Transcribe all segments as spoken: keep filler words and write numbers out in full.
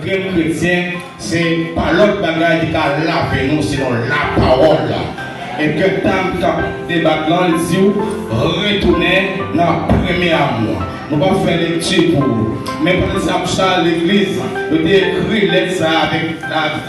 Krèm kretyen, se pa lòt bagay ki ka lave nou, sinon lapawòl la. E ke dam k ap debat lan, li di w, retounen nan premye amou. Nou p ap fè lekti pou ou. Men pandan sa, sa, legliz, yo te ekri lèt sa avèk,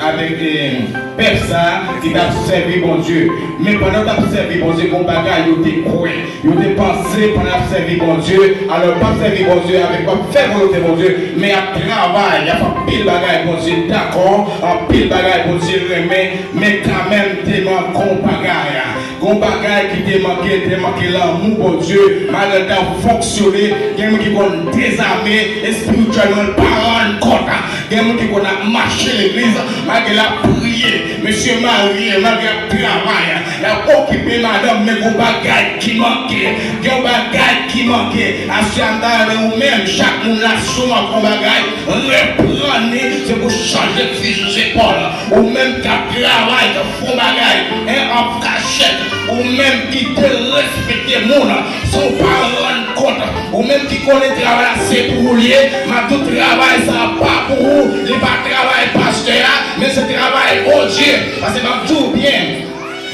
avèk, eh, pèp sa ki t ap sèvi Bondye. Men pandan yo t ap sèvi Bondye, gon bagay yo te kwè. Yo te panse pandan y ap sèvi Bondye, alò yo p ap sèvi Bondye avèk, p ap fè volonte Bondye, men y ap travay, y ap fè anpil bagay Bondye dakò, anpil bagay Bondye renmen, men kanmenm te manke yon bagay. Gon bagay ki te manke, te manke lanmou Bondye, malgre l t ap fonksyone, gen moun ki konn dezame espirityèlman, l pa rann kont. Gen moun ki konn ap mache legliz, malgre l ap priye, mesye marye, malgre l ap travay, l ap okipe madanm, men gon bagay ki manke. Gen yon bagay ki manke. Aswè a, m ta renmen ou menm, chak moun la, si w manke yon bagay, reprann li, se pou chanje fizi zepòl. Ou menm k ap travay, k ap fè yon bagay, en, an kachèt, ou menm ki derespekte moun, san w pa rann kont, ou menm ki konnen travay la se pou ou l ye, m ap di w travay sa a pa pou ou, li pa travay pastè a, men se travay Bondye. Paske m ap di w byen,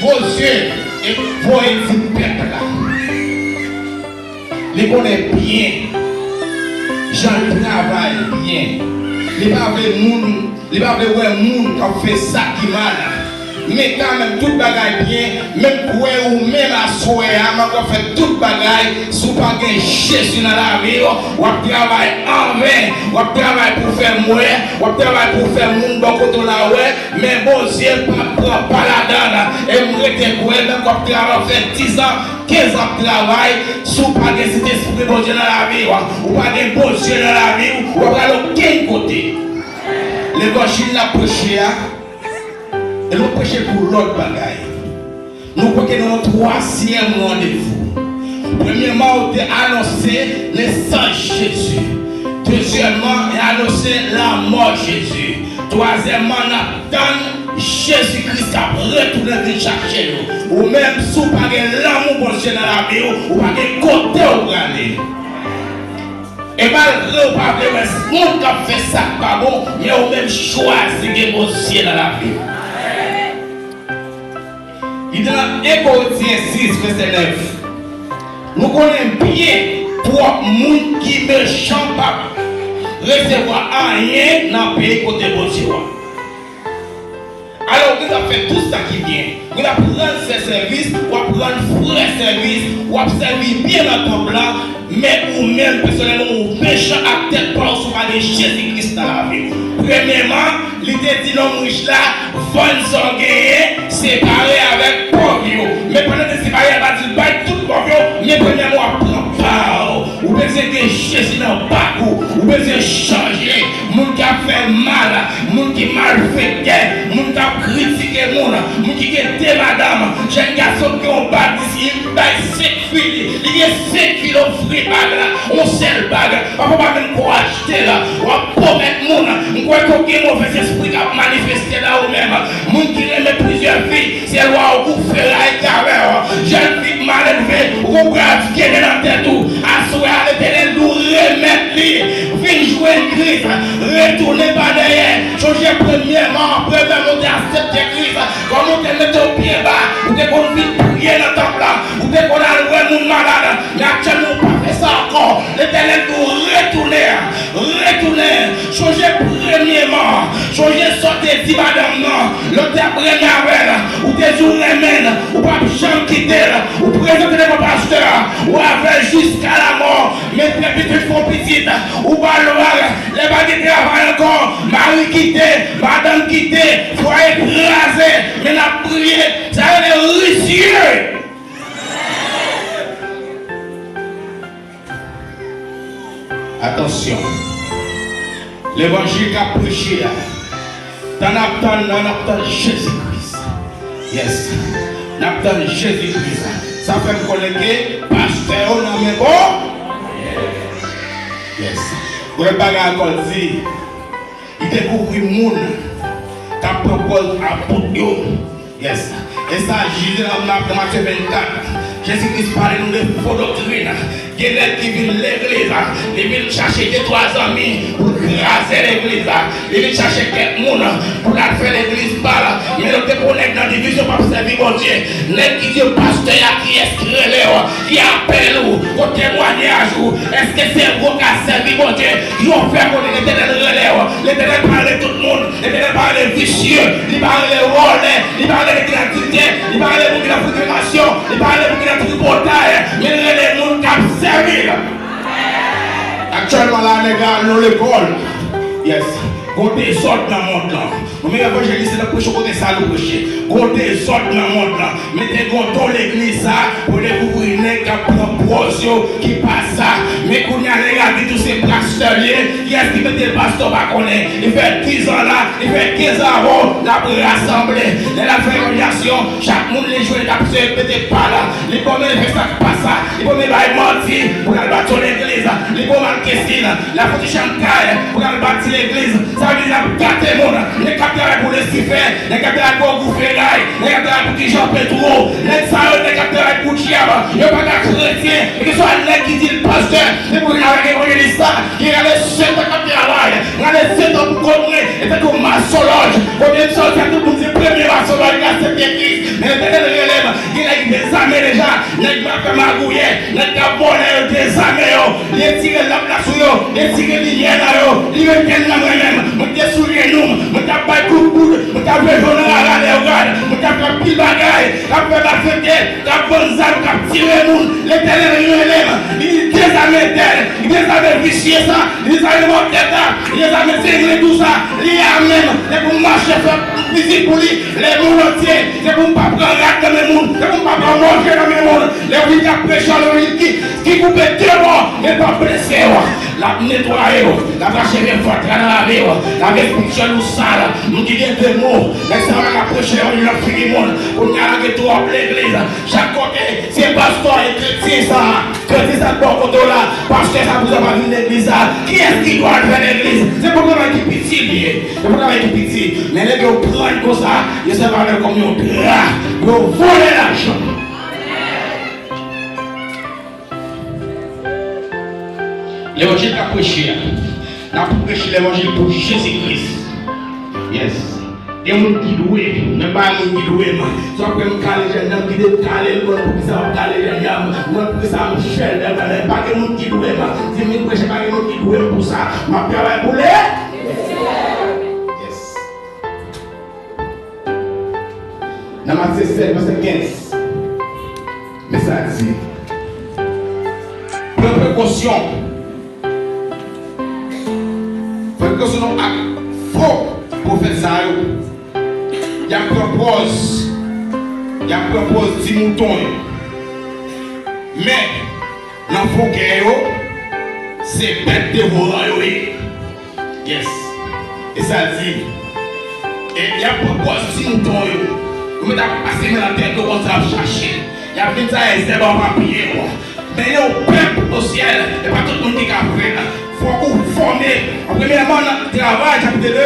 Bondye e voye di pèp la. Li konnen byen jan l travay byen. Li pa vle moun Li pa vle wè moun k ap fè sa ki mal. Men kanmenm, tout bagay byen, men m kwè ou menm aswè a, malgre w ap fè tout bagay, si w pa gen Jezi nan lavi w, w ap travay anven, w ap travay pou w fè m wè, w ap travay pou w fè moun bò kote w la wè, men Bondye p ap pran pa ladan l. E m rete kwè, menm w ap travay, w ap fè dizan, kenzan ap travay, si w pa gen Sentespri Bondye nan lavi w, ou pa gen Bondye nan lavi w, ou pa pral okenn kote. Levanjil n ap preche a, e nou preche pou lòt bagay. Nou kwè ke nou nan twazyèm randevou. Premyèman, ou te anonse nesans Jezi. Dezyèmman, e anonse lanmò Jezi. Twazyèmman, n ap tann Jezi Kris k ap retounen vin chache nou. Ou menm, si w pa gen lanmou Bondye nan lavi w, ou pa gen kote w prale. E malgre w pa vle wè moun k ap fè sa k pa bon, men ou menm chwazi gen Bondye nan lavi w. Li te nan en Korentyen sis, vèsè nèf. Nou konnen byen twòp moun ki mechan p ap resevwa anyen nan peyi kote Bondye w a. Alò, ou gentan fè tout sa ki byen. Ou ap rann sè sèvis, w ap rann frè sèvis, w ap sèvi byen nan tanp lan, men ou menm, pèsonèlman, ou mechan ak tèt pa w si w pa gen Jezi Kris nan lavi w. Premyèman, li te di nonm rich la, vann sa w genyen, separe avèk pòv yo. Men pandan l te separe, l pa di l bay tout pòv yo, men premyèman, w ap pran pa w. Ou bezwen gen Jezi nan bak ou. Ou bezwen chanje. Moun k ap fè mal, moun ki malfektè, moun k ap kritike moun, moun ki gen de madanm, jèn gason ki gen yon bag, li bay senk fi li, li gen senk fi, l ofri bag la, yon sèl bag, pafwa w pa menm ko achte l, w ap pwomèt moun, m kwè ke w gen movèzespri k ap manifeste nan ou menm, moun ki renmen plizyè fi, se lwa w pou feray k avè w. Jèn fi k mal elve, ou konprann, ki gen nan tèt ou. Aswè a, Letènèl di w remèt li. Vin jwenn Kris. Retounen pa dèyè. Sonje premyèman, premyèman ou te aksepte Kris. Kòm ou te mete w byen ba, ou te konn vin priye nan tanp lan. Ou te konn al wè moun malad. Men aktyèlman, ou pa fè sa ankò. Letènèl di w retounen. Retounen, sonje premyèman, sonje sa w te di madanm nan, lè w te ap renmen avè l, ou te di w renmen l, ou p ap janm kite l, ou prezante devan pastè a, ou avè l jiska lamò, men trè byen pitit fè w pitit, ou pa l mal, lè pa gen travay ankò, mari kite, madanm kite, fwaye kraze, men n ap priye, sa rele rizye. Atansyon. Levanjil k ap preche a, tan n ap tann nan, n ap tann Jezi Kris. Yes. N ap tann Jezi Kris. Sa fè m konnen ke pastè yo nan men bon. Yes. Gwo bagay ankò l di. Li dekouvri moun k ap pran pòz apot yo. Yes. E sa jije nan, nan, nan Matye vennkat. Jezi Kris pale nou de fo doktrin. Gen nèg ki vin legliz, li vin chache de twa zanmi pou l kraze legliz la. Li vin chache kèk moun pou l al fè legliz pa l. Men nou te pran nèg nan divizyon p ap sèvi Bondye. Nèg ki di yo, "Pastè a, kiyès ki rele w? Ki apèl ou? Kot temwayaj ou? Èske se vre w ka sèvi Bondye?" Yo fè konnen Letènèl rele w. Letènèl pa rele tout moun. Letènèl pa rele visye. Li pa rele vòlè. Li pa rele nèg ki nan adiltè. Li pa rele moun ki nan frikasyon. Li pa rele moun ki nan tripotay. Men l rele moun k ap sèvi l. Aktyèlman la, nèg la al nan lekòl. Yes. Gon dezòd nan mond lan. Mwen menm evanjelis, se nan preche kote sa nou preche. Gon dezòd nan mond lan. Men te gon don legliz sa pou dekouvri nèg k ap pran pòz yo ki pa sa. Men kounye a nèg la di tou se pastè l ye. Kiyès ki mete l pastè w pa konnen. Li fè diz an la, li fè kenz an avè w, l ap rasanble. Lè l ap fè evanjelisasyon, chak moun li jwenn k ap seye mete pa l. Li pwomèt fè sa k pa sa. Li pwomèt bay manti pou l al bati yon legliz. Li pwomèt kestin. L ap fouti chantay pou l al bati legliz. Sa vle di l ap gate moun. Nèg k ap travay pou Lisifè, nèg k ap travay pou ogou feray, nèg k ap travay pou Ti Jan Petwo, nèg sa yo, nèg k ap travay pou dyab, yo pa ka kretyen. Kèlkeswa nèg ki di l pastè, se pou l avèk evanjelis sa, ki rale sèt an k ap travay, rale sèt an pou kont mwen, e tankou mason lòj. Kote m sòti a, tout moun se premye mason lòj la, se te Kris. Men Letènèl rele m, gen nèg ki dezame deja, nèg k ap fè magouyè, nèg k ap vòlè yo dezame yo. Li retire lamp la sou yo, li retire limyè nan yo, li retèn nan mwen menm. Mwen te sou jenou m, mwen t ap bay kout poud, mwen t ap jwe jwèt nan rara Leyogàn, mwen t ap fè anpil bagay, k ap fè malfektè, k ap vann zam, k ap tire moun. Letènèl rele m, li di dezame entèl, li dezame visye sa, li dezame mòtè sa, li dezame sengle tou sa, li a menm, se pou m mache fè vizit pou li, lemondantye, se pou m pa pran rad nan men moun, se pou m pa pran manje nan men moun. Lè w vin k ap preche an levanjil ki, ki koupe de bò, men pa blese w. L ap netwaye w, l ap rache vye fatra nan lavi w, l ap espirityèl ou sal. Moun ki gen de mo, nèg sa yo pa ka preche levanjil nan figi moun. Kounye a la gen twòp legliz. Chak kote, se pastè e kretyen sa, kretyen sa k bò kote w la, pastè sa pou sa pa vin legliz sa. Kiyès ki dwe al fè legliz? Se pou travay ki piti li ye. Se pou travay ki piti. Men nèg yo pran l konsa, yo sèvi avè l kòm yon dra. Yo vòlè lajan. Levanjil k ap preche a. N ap preche levanjil pou Jezi Kris. Yes. Gen moun ki dwe, men pa moun ki dwe m. Sa w ap wè m kale jèn janm, kite m kale l, mwen poukisa w ap kale jèn janm, mwen poukisa m chèl dèyè m, pa gen moun ki dwe m. Si m vin preche, pa gen moun ki dwe m pou sa. M ap travay pou li. Yes. Nan Matye sèt, vèsè kenz, men sa di, pran prekosyon. Fè prekosyon ak fo pwofèt sa yo. Y ap pran pòz, y ap pran pòz ti mouton yo. Men, nan fon kè yo, se bèt devoran yo ye. Yes. E sa l di, e y ap pran pòz ti mouton yo. Yo mèt ap pase men nan tèt yo konsa, ap chache. Y ap vin sa e zèb anba pye yo. Men yon pèp o syèl, e pa tout moun ki ka fè l. Fòk ou fòme. Premyèman, nan Travay, chapit de,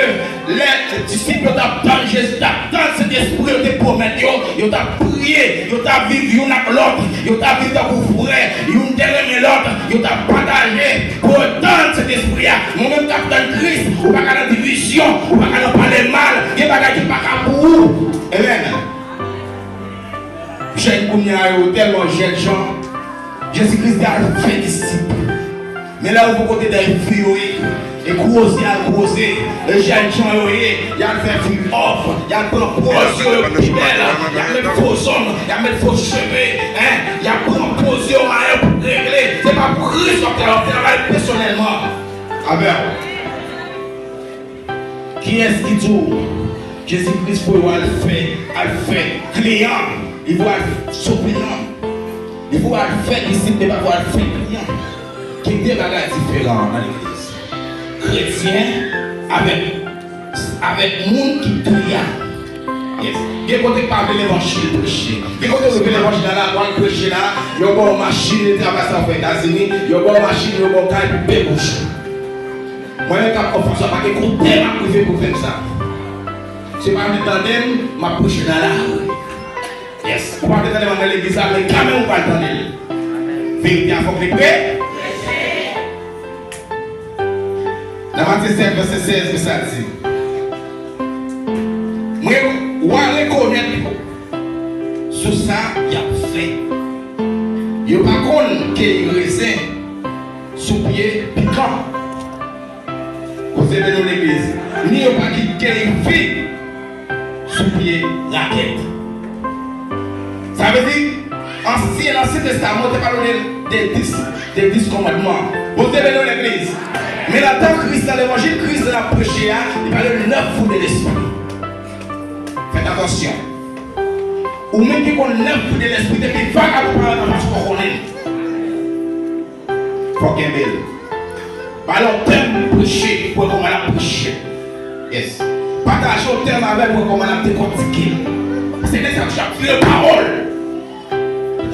lè disip yo t ap tann Jezi, t ap tann Sentespri yo te pwomèt yo, yo t ap priye, yo t ap viv youn ak lòt, yo t ap viv tankou frè, youn te renmen lòt, yo t ap pataje. Pou yo tann Sentespri a. Mwen menm k ap tann Kris, ou pa ka nan divizyon, ou pa ka nan pale mal, gen bagay ki pa ka pou ou. Amen. Jèn kounye a yo tèlman jènjan. Jezi Kris di al fè disip. Men lè yo poko te dèyè fi yo ye, e kwoze al kwoze, e jènjan yo ye, y al fè fi òf, y al pran pòz yo, yo pi bèl, y al met fo zong, y al met fo cheve, en, y al pran pòz yo, mayo pou regle. Se pa pou Kris w ap travay, w ap travay pèsonèlman. Amèn. Kiyès ki di w Jezi Kris voye w al fè, al fè kliyan? Li voye w al sou kliyan. Li voye w al fè disip, men pa voye w al fè kliyan. Gen de bagay diferan nan legliz. Kretyen avèk, avèk moun ki kliyan. Yes. Gen kote k pa vle levanjil preche. Gen kote w rive levanjil la, la, w al preche la, yo ba w machin, travay sa w fè Etazini, yo ba w machin, yo ba w kay pou bebouch. Mwen menm k ap anfas la, pa gen kote m ap rive pou fè m sa. Se pa vle tande m, m ap preche nan lari. Yes. Ou pa vle tande m nan legliz la, men kanmenm ou pral tande l. Verite a fòk li preche. Nan Matye sèt, vèsè sèz, men sa di. Mwen, w a rekonèt yo sou sa y ap fè. Yo pa konn keyi rezen sou pye pikan. Kote men nou legliz. Ni yo pa ki keyi fig sou pye rakèt. Sa vle di, ansyen, Ansyen Testaman te pale de, de dis, de dis kòmandman. Bondye beni w legliz. Men nan tan Kris nan levanjil, Kris nan ap preche a, li pale de nèf fwi de lespri. Fèt atansyon. Ou menm ki konn nèf fwi de lespri, depi vagabon pa anfas ou konnen. Fò kenbe l. Ba l yon tèm pou l preche, pou wè kòman l ap preche. Yes. Pataje yon tèm avè l pou wè kòman l ap dekòtike l. Se de sa k ap vire pawòl.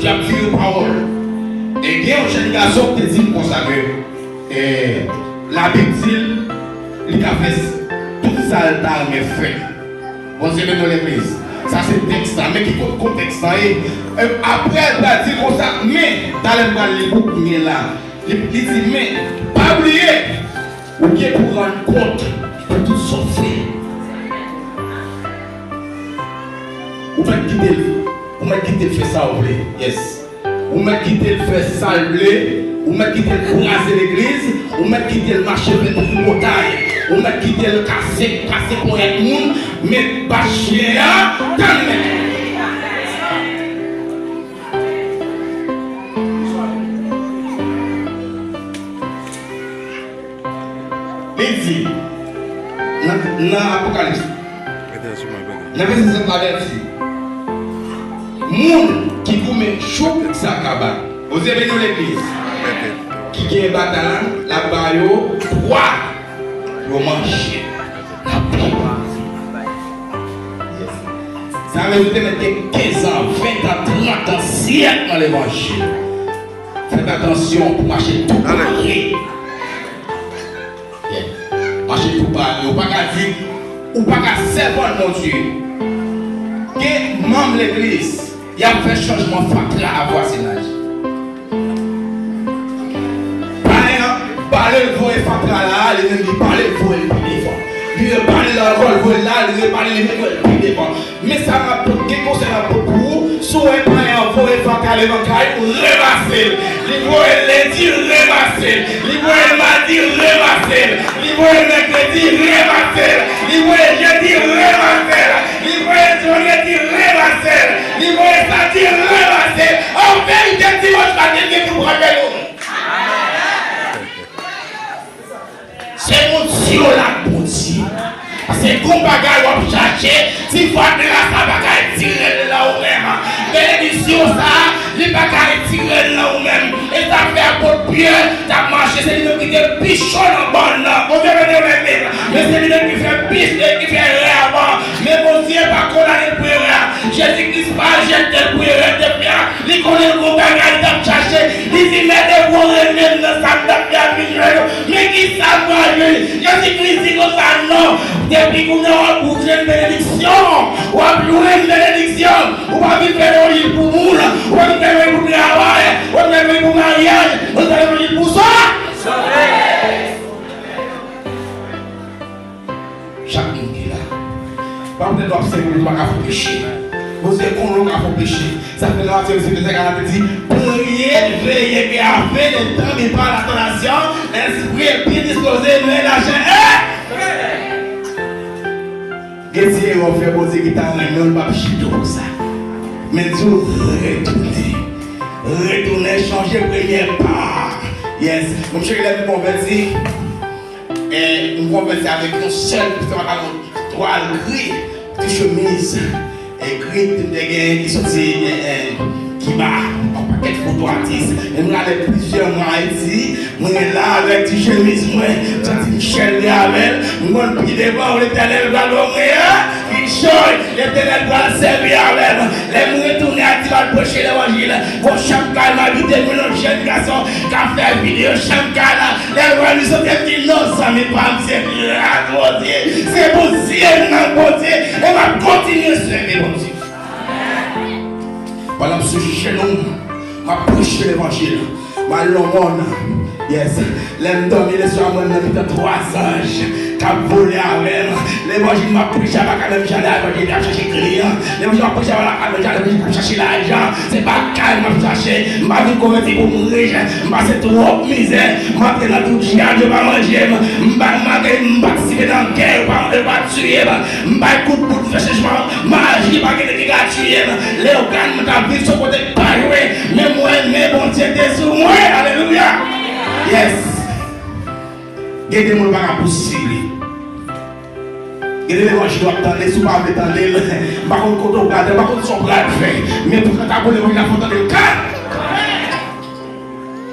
K ap vire pawòl. E gen yon jèn gason ki te di m konsa ke, eh, Labib di l, li ka fè s-, tout sa l ta renmen fè. Bondye beni w legliz. Sa se tèks la. Men ki kot kontèks la ye? E, apre, l pral di konsa, men, talè m pral li pou kounye la. Li, li di, men, pa bliye, ou gen pou rann kont pou tout sa w fè. Ou mèt kite l, ou mèt kite l fè sa w vle. Yes. Ou mèt kite l fè sa l vle, ou mèt kite l kraze legliz, ou mèt kite l mache fè tripotay, ou mèt kite l kase, kase ponyèt moun, men bat chyen an, tann men. Li di, nan, nan Apokalips, nan vèsè sèt la, li di, moun ki goumen jouk sa kaba, Bondye beni w legliz, ki gen batay la, l ap ba yo pwa pou yo manje. L ap ba yo. Sa vle di w te mèt gen kenz an, ven an, trant an, syèk nan levanjil. Fèt atansyon pou mache tou pare. Yeah. Mache tou pare. Ou pa ka di, ou pa ka sèvant Bondye. Gen manm legliz, y ap fè chanjman fatra a vwazinaj. Payen an, pale l voye fatra la, li menm li pale l voye l pi devan. Li repale l ankò, l voye l la, li repale li menm voye l pi devan. Men sa m ap pot, gen konsèy m ap pot pou ou, si w wè payen an voye fatra devan kay ou, ranmase l. Li voye l lendi, ranmase l. Li voye l madi, ranmase l. Li voye l mèkredi, ranmase l. Li voye jedi, ranmase l. Li voye vandredi, ranmase l. Li voye samdi, ranmase l. An verite, dimanch maten, gen pou pran kay ou. Se Bondye w la ak Bondye. Se gon bagay w ap chache, ti fatra sa pa ka retire l nan ou menm. Benediksyon sa, li pa ka retire l nan ou menm. E sa fè apot Pyè t ap mache, se li menm ki te pi cho nan bann nan. Bondye beni w, men se li menm ki fè pi, ki fè erè avan. Men Bondye pa kondane l pou erè a. Jezi Kris pa jete l pou erè l te fè a. Li konnen l gon bagay li t ap chache. Li di, mete gwo renmen m nan sa m t ap fè a pi jwenn ou. Men ki sa m pral jwenn? Jezi Kris di konsa, non. Depi kounye a w ap jwenn benediksyon. W ap jwenn benediksyon. Ou pa vin fè levanjil pou moun. Ou pa vin fè levanjil pou travay. Ou pa vin fè levanjil pou maryaj. Ou vin fè levanjil pou sa. Chak moun ki la. Pa poutèt w ap sèvi, ou pa ka fè w peche. Bondye konnen w ka fè w peche. Sa fè nan Matye vennsenk, vennsenk, la te di, priez, veillez et afin de ne tomber dans la tentation, l'esprit est bien disposé, mais la chair est. Gen ti erè w fè, Bondye ki ta renmen w, l p ap chite w pou sa. Men di w retounen. Retounen, chanje premye pa. Yes. Mwen, m cheri lè m konvèti. E m konvèti avèk yon sèl, se pa yon twal gri, ti chemiz, e gri, m te gen ki soti, e, e, Kiba, yon pakèt foto atis. E m gade plizyè mwa Ayiti, mwen la avèk ti chemiz mwen, m santi m chèlre avè l, m konn pi devan, Letènèl pral ban mwen, a, vin choy, Letènèl pral sèvi avè m. Lè m retounen Ayiti, m al preche levanjil, gon chanm kay m abite, mwen yon jèn gason k ap fè videyo chanm kay la. Lè l wè m, li sot, li di, non, zanmi pa m, se gras Bondye. Se pou zye m nan Bondye. E m ap kontinye sèvi Bondye. Sou jenou m, m ap preche levanjil. M al nan mòn. Yes. Lè m dòmi leswa, m wè m nan mitan twa zanj k ap vole avè m. Levanjil m ap preche a pa ka menm jan levanjil k ap chache kliyan. Levanjil m ap preche a pa ka menm jan levanjil k ap chache lajan. Se pa kay m ap chache. M pa vin konvèti pou m rich. M pase twòp mizè. M antre nan tout djab, yo pa manje m. M pa, m pa, m patisipe nan gè, yo pa, yo pa tiye m. M bay kout bout, m fè chanjman. Maji pa gen nèg ki ka tiye m. Lè yo gade m, m t ap viv sou kote k pa jwe. Men mwen, men Bondye te sou mwen. Alelouya! Yes! Gen de moun pa ka posib li. Gen de levanjil w ap tande, si w pa vle tande l, m pa konn kote w pral, m pa konn sa w pral fè. Men pou kanta pou levanjil la, fò w tande l.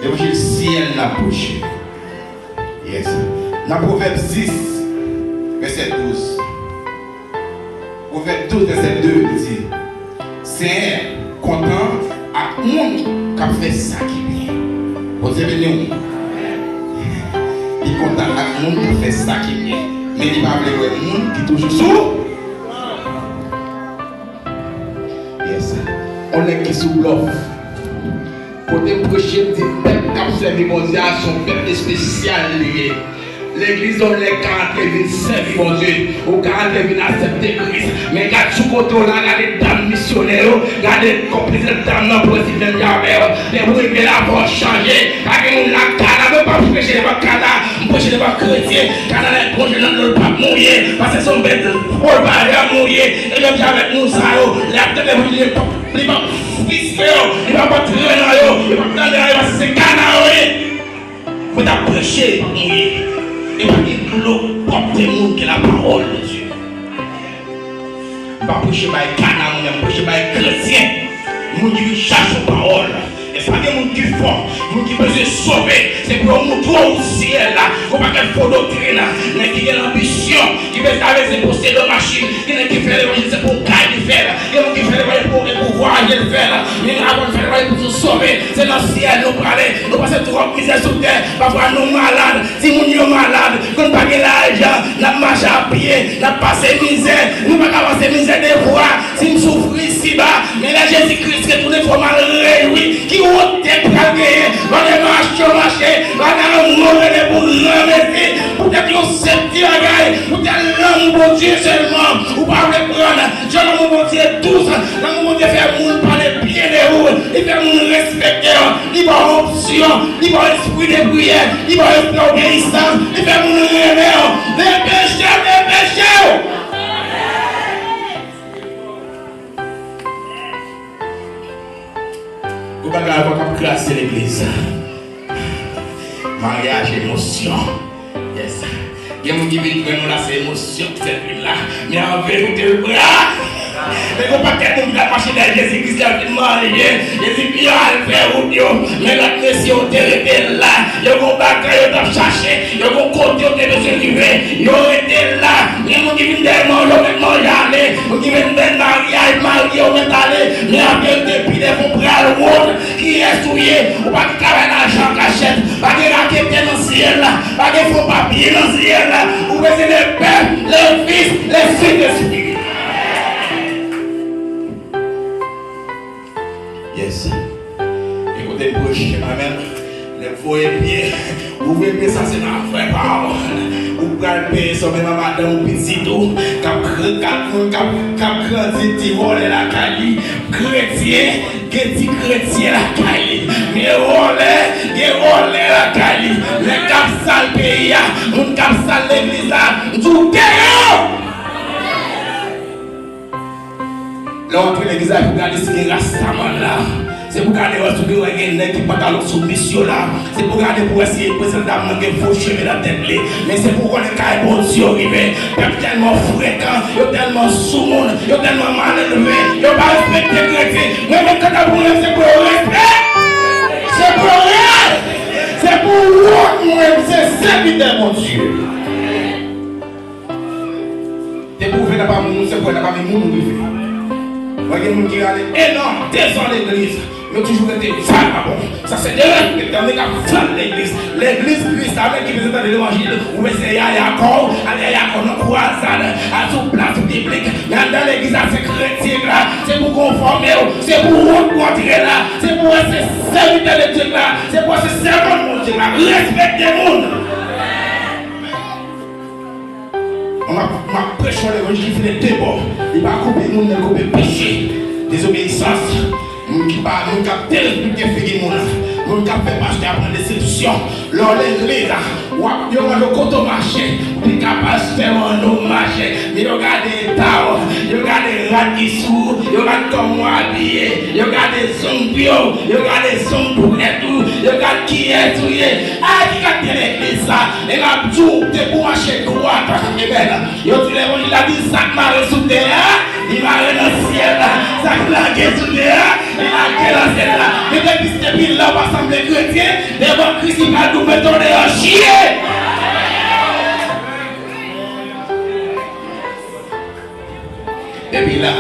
Levanjil syèl n ap preche. Yes. Nan Pwovèb sis, vèsè douz. Pwovèb douz, vèsè de, li di, Senyè kontan ak moun k ap fè sa ki byen. Bondye beni w. Li kontan ak moun k ap fè sa ki byen. Men li pa vle wè moun ki toujou sou. Yes. On nèg ki sou blòf. Kote m preche, m di pèp k ap sèvi Bondye a se yon pèp espesyal li ye. Legliz, yon nèg ka antre vin sèvi Bondye, ou ka antre vin aksepte Kris. Men gad sou kote w la, gade dam misyonè yo, gade konplis dam nan pou resi menm jan avè yo. Depi w rive la, fò w chanje. Pa gen moun la, kana, men pa preche devan kana. M preche devan kretyen. Kana lè l plonje nan dlo, l p ap mouye. Paske se yon bèt po l pa janm mouye. E menm jan avèk moun sa yo, lè y ap tande evanjil, li p ap, li p ap friske yo, li p ap antre nan yo, li p ap tande nan yo, paske se kana yo ye. Mwen t ap preche, li p ap mouye. E pa gen dlo pwòp de moun ke la parole de Dieu. M pa preche bay kana, mwen, m preche bay kretyen. Moun ki vin chache yon pawòl. E pa gen moun ki fò, moun ki bezwen sove, se pou yo moutre w syèl la. Yon pakèt fo doktrin, nèg ki gen lanbisyon, ki bezwen avè se posede machin, gen nèg ki fè levanjil se pou kay li fè l, gen moun ki fè levanjil pou gen pouvwa, je l fè l. Men avan n fè levanjil pou nou sove, se nan syèl nou prale. Nou pase twòp mizè sou tè, pafwa nou malad, timoun yo malad, nou pa gen lajan, n ap mache a pye, n ap pase mizè, nou pa ka pase mizè de vwa, si n soufri isiba, men lè Jezi Kris retounen fò m al rejwi, ki wonte pral genyen, lè w te mache w mache, lè w te move de pou granmesi, poutèt yon senp ti bagay, poutèt lanmou Bondye sèlman, ou pa vle pran, jan lanmou Bondye dous, lanmou Bondye fè moun pale byen de ou, li fè moun respekte w, li ba w onksyon, li ba w espri de priyè, li ba w espri obeyisans, li fè moun renmen w. Depeche w, depeche w! Ou pa ka wè k ap kraze legliz. Maryaj, emosyon. Yes. Gen moun ki vin jwenn nou la, se emosyon ki fè l vin la. Men an verite, l prè. Men gon pakèt moun ki t ap mache dèyè Jezi Kris, lè l fin manje, Jezi di yo al fè wout yo. Men lòt mesye yo te rete la. Yo gon bagay yo t ap chache. Yo gon kote yo te bezwen rive. Yo rete la. Gen moun ki vin dèyè manje, yo mèt manje ale. Moun ki vin dèyè maryaj, marye, yo mèt ale. Men an verite, pi devan w pral wont. Kiyès ou ye? Ou pa gen travay lajan an kachèt. Pa gen raketè nan syèl la. Pa gen fo papye nan syèl la. Ou bezwen le Père, le Fils, le Saint-Esprit. Yes. E kote m preche mwen menm, lè m voye pye, ouvre pye sa se nan afè pa w. Ou pral peye sa menm a madanm ou, pitit ou, k ap gr-, k ap, k ap, k ap grandi, ti vòlè lakay li. Kretyen, gen ti kretyen lakay li. Men vòlè, gen vòlè lakay li. Nèg k ap sal peyi a, moun k ap sal legliz la, m di w deyò! Lè w antre legliz la, pou gade si gen rastaman la. Se pou gade wè si w gen, wè gen nèg ki pantalon sou mis yo la. Se pou gade pou wè si reprezantan nan gen fo cheve nan tèt li. Men se pou konnen kay Bondye yo rive. Pèp tèlman frekan, yo tèlman soumoun, yo tèlman malelve, yo pa respekte kretyen. Mwen menm kanta pou mwen se pou yo respè. Se pou yo respè. Se pou wont mwen se sèvitè Bondye. Depi w vin nan pami moun, se pou w nan pami moun ou rive. Mwen gen moun ki rale en an, de zan legliz, yo toujou rete vagabon. Sa se derespektan, nèg ap vann legliz. Legliz Kris la menm ki bezwen tande levanjil, ou bezwen yaya kò w, al yaya kò w nan kwazad, al sou plas piblik, men Nan legliz la, se kretyen la, se pou konfòme w, se pou w rankontre la, se pou w wè se sèvitè de Dye la, se pou w wè se sèvant Bondye la. Respekte moun. Mwen, m ap, m ap preche yon levanjil ki file de bò. Li pa koupe moun, men l koupe peche, dezobeyisans. Moun ki pa, moun k ap derespekte figi moun, moun k ap fè pastè a pran desepsyon. Lè w legliz la, w ap, yo mande w kote w mache, ou di ka pastè mande w mache. Men yo gade eta w, yo gade rad ki sou ou, yo gade kòman w abiye, yo gade zong pye w, yo gade zong dwèt ou, yo gade kiyès ou ye. A, ki kalite legliz sa? E m ap di w, depi w mache dwat, amen. Yo di levanjil la di sa k mare sou tè a, li mare nan syèl la. Sa k lage sou tè a, li lage nan syèl la. Men depi, depi lè w pa sanble kretyen, devan Kris li pral di w mete w deyò, chire! Depi la.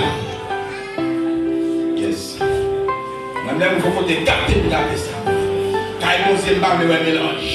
Yes. Mwen menm, fò kote gate m gate sa. Kay Bondye m pa vle wè melanj.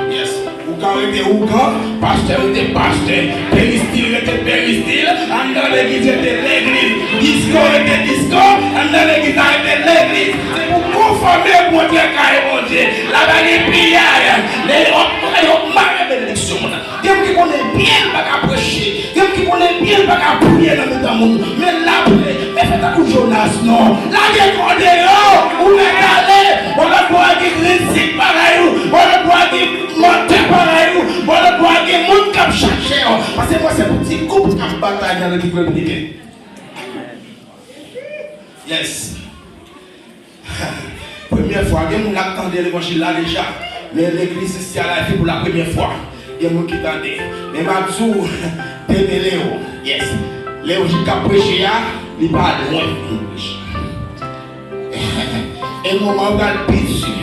Yes. Ougan rete ougan, pastè rete pastè, peristil rete peristil, anndan legliz rete legliz, disko rete disko, anndan legliz la rete legliz. Se pou konfòme Bondye kay Bondye. La pa gen piyay. Lè yo, yo mare benediksyon moun. Gen moun ki konnen byen l pa ka preche. Gen moun ki konnen byen l pa ka priye nan mitan moun. Men l ap priye. Men fè tankou Jonas non. Lage kò deyò. Ou mèt ale. Bon lòt bò a gen kritik parèy ou. Bon lòt bò a gen mantè parèy ou. Bon lòt bò a gen moun k ap chache w. Paske mwen se pou ti gwoup k ap batay nan Repiblik Dominikèn. Yes. Premyè fwa, gen moun k ap tande levanjil la deja, men legliz isi a la, se pou la premyè fwa. Gen moun ki tande. Men m ap di w, demele w. Yes. Lè w jis k ap preche a, li pa lwen pou vin preche. E moman yo pral pi di.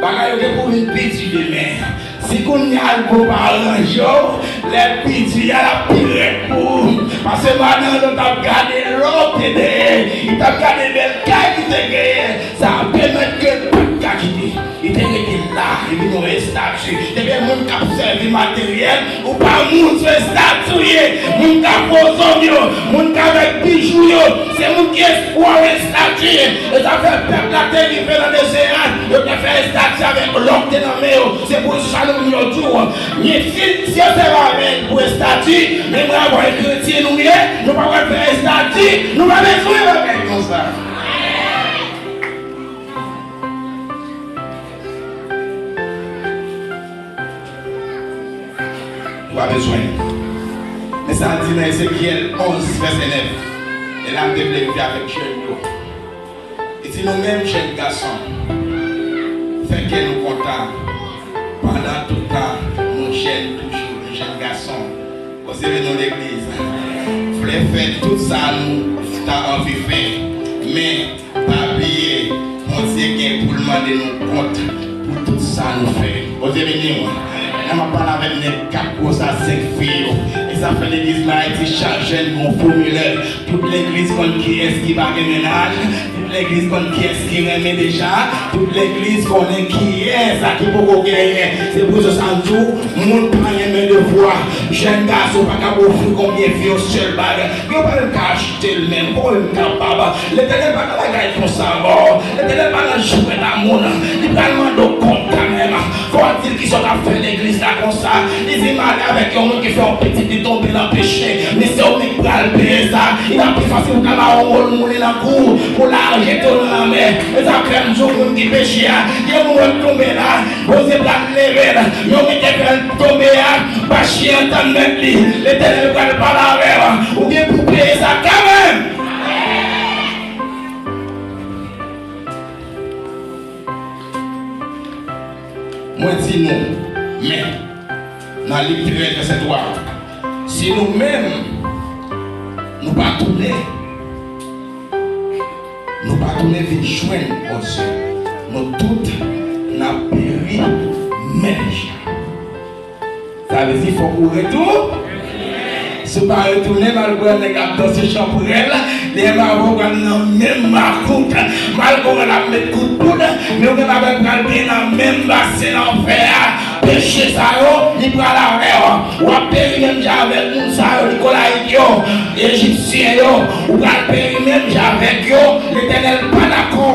Bagay yo gen pou vin pi di demen. Si kounye a alkòl pa ranje w, lè l pi di a, l ap pi rèd pou ou. Paske madanm nan t ap gade lè w te dèyè, li t ap gade bèl kay ki te genyen. Sa pèmèt ke l pa t ka kite. Li te rete la, li vin yon estati. Ebyen, moun k ap sèvi materyèl, ou pa moun, se estati w ye. Moun k ap fè w zòm yo, moun k avèk bijou yo, se moun ki espwa w, estati. E sa fè pèp la te rive nan dezè a, yo te fè estati avèk lò k te nan men yo. Se pou sa nou vin yo di w, men si, si yo te ba men pou estati, men mwen avè w kretyen nou ye, nou pa pral fè estati, nou pa bezwen bagay konsa. Ou pa bezwen. Men sa l di nan Ezekyèl onz, vèsè nèf. E la m te vle rive avèk jèn yo. Li di nou menm jèn gason, fè kè nou kontan pandan tout tan nou jèn toujou, nou jèn gason. Bondye beni w legliz. Vle fè tout sa nou ta anvi fè. Men, pa bliye, Bondye gen pou l mande nou kont pou tout sa nou fè. Bondye beni w. Lè m ap pale avèk nèg kat gwo sa, senk fi yo. E sa fè legliz la Ayiti, chak jèn gon fòmilè. Tout legliz konn kiyès ki pa gen mennaj. Tout legliz konn kiyès ki renmen deja. Tout legliz konnen kiyès a ki poko genyen. Se pou sa m di w, moun pa renmen devwa. Jèn gason pa ka ofri konbyen fi yon sèl bagay. Yo pa menm ka achte l menm. Kòman yo menm kapab? Letènèl pa nan bagay konsa, non. Letènèl pa nan jwèt a moun. Li pral mande w kont kanmenm. Fò w di l kisa w t ap fè legliz la konsa. Li di m ale avèk yon moun ki fè yon pitit li tonbe nan peche. Men se ou menm k pral peye sa. Li ta pi fasil pou ta ba w yon wòl moulen nan kou w, pou l al jete w nan lanmè. E sa fè m di w moun ki peche a, gen moun w tonbe la, Bondye pral leve l. Men ou menm ki fè l tonbe a, pa chire antann mèt li. Letènèl pral pale avè w. Ou gen pou peye sa kanmenm. Mwen di nou, men, nan Lik trèz, vèsè twa, si nou menm, nou pa tounen, nou pa tounen vin jwenn Bondye, nou tout n ap peri menm jan. Sa vle di fòk ou retou-, si w pa retounen, malgre nèg ap danse chanpwèl, li menm avè w pral nan menm makout. Malgre l ap met kout poud, men ou menm avè l pral byen nan menm basen lanfè a. Peche sa yo, li pral avè w. W ap peri menm jan avèk moun sa yo, Nikolayit yo. Ejipsyen yo, ou pral peri menm jan avèk yo. Letènèl pa dakò.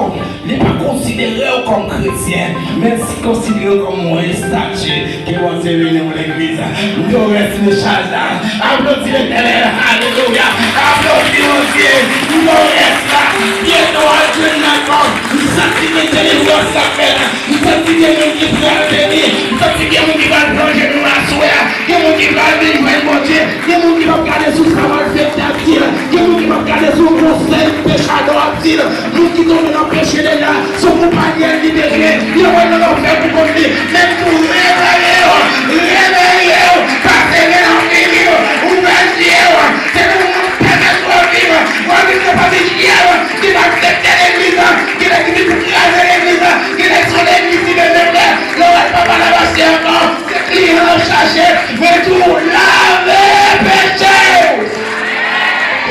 Li pa konsidere w kòm kretyen, men l konsidere w kòm yon estati. Ke Bondye beni w, legliz. M te rès mesaj la. Aplodi Letènèl. Alelouya. Aplodi Bondye. M te rès la. Byen nou al jwenn nan kò. M santi gen delivrans k ap fèt. M santi gen moun ki pral beni. M santi gen moun ki pral plonje nou aswè a. Gen moun ki pral vin jwenn Bondye. Gen moun ki p ap gade sou sa w al fè k t ap di l. Gen moun ki p ap gade sou konsèy pechadò ap di l. Moun ki tonbe nan peche deja, se yon konpayèl li bezwen. Li anvoye nan lanfè pou kont li. Men pou reveye w, reveye w, pase men nan figi w, ouvè zye w. Se pou moun pèmèt w viv. W ap viv nan fami fyèb ki pa aksepte legliz, ki nèg ki vin kraze legliz, ki nèg se yon legliz ki bezwen fè. Lè w al pa pale pastè ankò, se kliyan l ap chache. Mwen di w, lave peche w.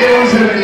Ke Bondye